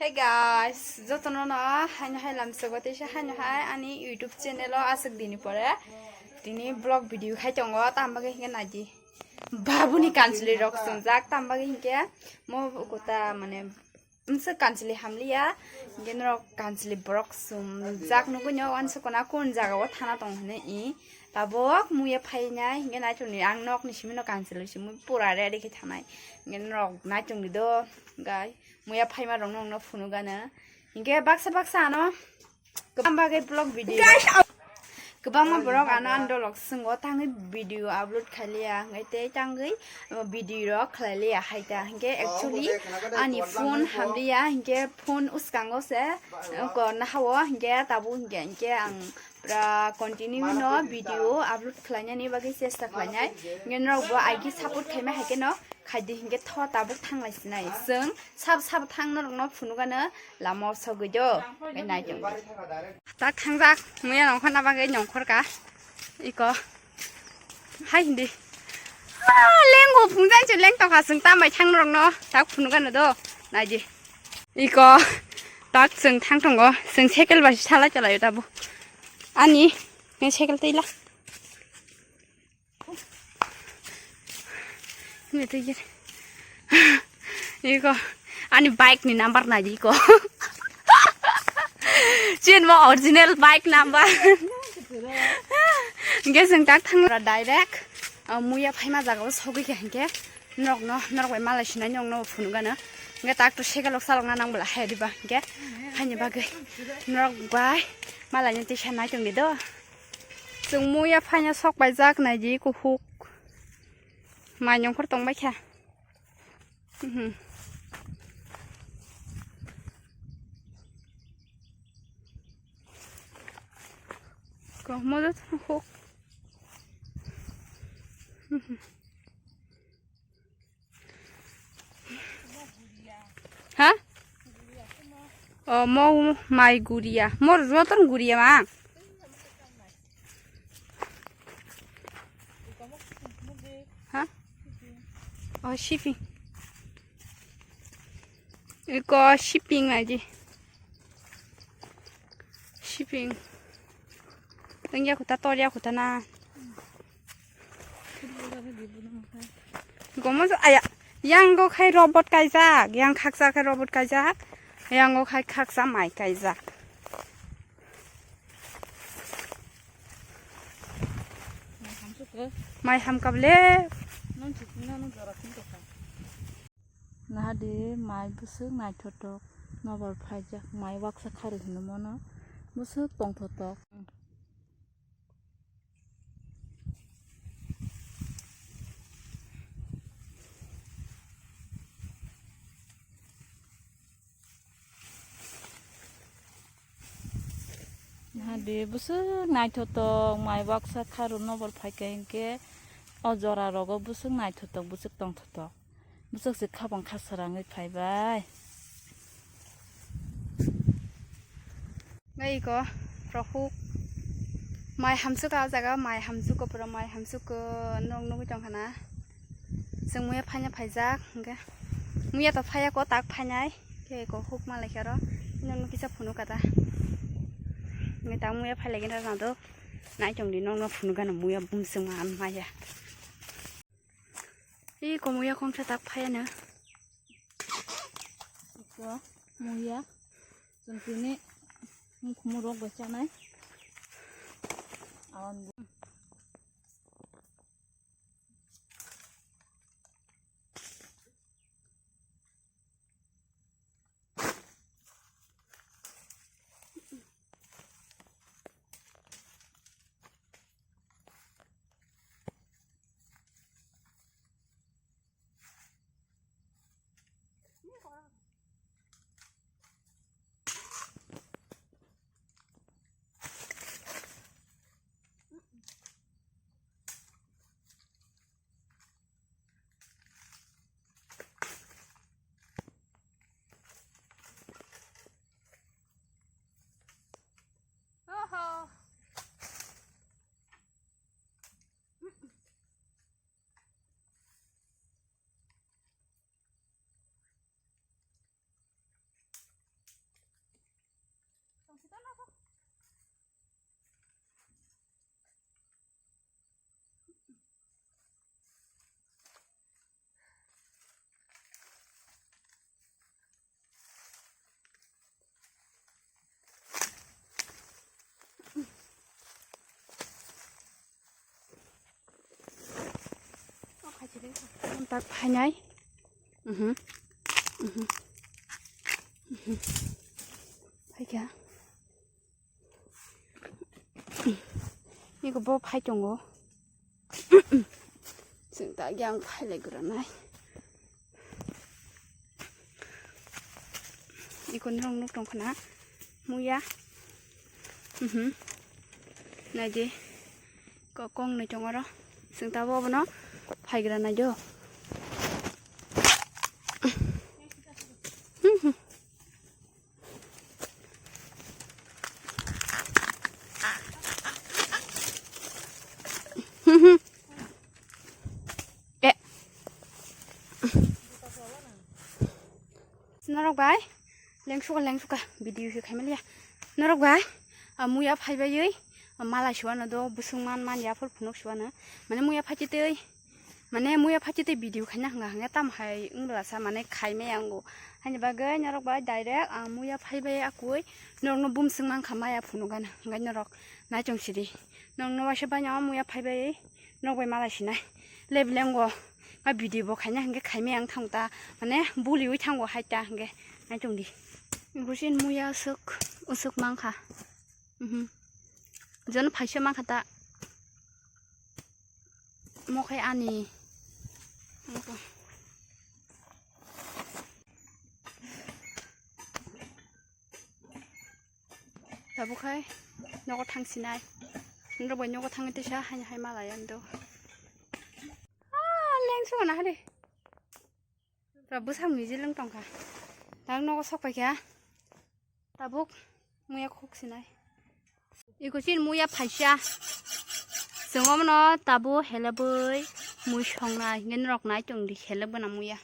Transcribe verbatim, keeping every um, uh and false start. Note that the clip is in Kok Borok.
Hey guys, jotono no haino hai lamsogo teisa haino hai ani YouTube channel o aswk dini pore tini vlog video khai tongo, tamo bagwi hinkhe naidi babuni kanchwlwi rok chumjak, tamo bagwi hinkhe mo kota mane msa kanchwlwi hamliya, hinkhe norok kanchwlwi borok chumjak nugwi no wansukuna kun jaga o thana tong hwnwi i tabok muya phainai hinkhe naitukni ang nokni simi no kanchwlwi simi pura ready khe thanai hinkhe norok naitungdi do guys. Muya phaima rok nokno phunukgana. Hinkhe baksa baksa ano kwbang bagwi vlog video. Guys, kwbangma borok ano ang dolok swngo tangwi video upload khailiya, hinkhe tei tangwi video rok khlailiya hai ta. Hinkhe actually ani phone hamliya, hinkhe phone uskango se ko nahao, hinkhe tabuk hinkhe, hinkhe ang pura continue no video upload khlainani bagwi chesta khlainai. Hinkhe norok bo aigi support khaima hai kheno khaidi hinkhe tho tabuk thanglai sinai. Chwng sab sab thang norokno phunukgano lama o sogwi do. Nai tong. Tak thangjak muya nongkhor na bagwi nongkhor ka. Iko. Hai hindi. Ah, lengo phungjan chu leng tokha chwng tambai thang norokno tak phunukgano do. Naidi. Iko tak chwng thang tongo. Chwng cycle bai salai chalai tabo. Ani nge cycle tei la. Nge tei gir. Iko ani bike ni number naidi iko. Chin mo original bike number. Hinkhe chwng tak thang direct, ah, muya phaima jaga o sogwi khe hinkhe norokno, norok bai malai sinai norokno phunukgano. Hinkhe tak to cycle rok chalokna nang bwla hai diba hinkhe phaini bagwi norok bai malai ni tisa nai tongdi do. Chwng muya phaina sok paijak naidi kuhuk. Mai nongkhor tongbai kha. Mhm. Ko modo huk. Mhm. Ha? O mo mai guria. Mor joton guria ma. Ha? O shipping. Iko shipping aji. Shipping. Tengya kuta torya kuta na. Gomo aya. Yango khai robot kaijak, yang khaksa khai robot kaijak. Yango khai khaksa mai kaijak. Mai hamkable. Nahadi mai bwswk naithotok nobor phaijak, mai waksa kharwi hwnwi mano bwswk tongthotok. Nahadi bwswk naithotok mai waksa kharwi nobor phaikha hinkhe o jora rogo bwswk naithotok bwswk tongthotok. Bwswk se khabang khasarangwi phaibai. Ngai ko, rohuk. Mai hamsuk o jaga, mai hamsuk o pura, mai hamsuk o norok nugwi tongkha na. Chwng muya phaina phaijak, hwnkhe. Muya to phaiya ko, tak phainai. Khe ko huk ma laikha ro. Norok no kisa phunuk kata. Ngai tak muya phai laikha na do. Nai tong di norok no phunuk gana muya bumswk ma maya. Ih, ko muya khongsa tak phaiya na. Iko muya. Chwng tini mukhumu rok bai chanai. Awan bu. Tak phainai. Mhm. Mhm. Mhm. Phaikha. Iko bo phai tongo. Chwng ta yang phai lai gra nai. Iko norok nuk tong khna muya. Mhm. Naidi. Ko kong ni tong oro. Chwng ta bo bono phai gra nai do. Mhm. Eh. Norok bai lengsuka lengsuka video se khaimaliya. Norok bai, ah, muya phaibai, ah, mala suano do busung man man ya phul phunuk suano. Mane muya phachi tei Mane muya phachi tei video khaina hwnga hwnga tam hai wngla sa mane khaimai ango. Haini bagwi norok bai direct ang muya phaibai akui norokno bumswng mankha maya phunukgana hwngai norok naichong sidi. Norokno waisa baino muya phaibai norok bai malai sinai. Lebilengo ma video bo khaina hwnkhe khaimai ang thangta mane buliwi thango haita hwnkhe naichong di. Gusin muya usuk usuk mankha. Mhm. Jon phaisa mankha ta. Mokhai ani. Tabuk khai nogo thang sinai. Nrok bai nogo thangwi tisa hai hai malai ang do. Ah, leng suka na hari. Rok bwsang ni je leng tongkha. Tang nogo sok paikha. Tabuk muya khuk sinai. Iko chin muya phaisa. Chwng omono tabuk helebwi mui songnai hwnkhe norok nai tongdi helebwna muya.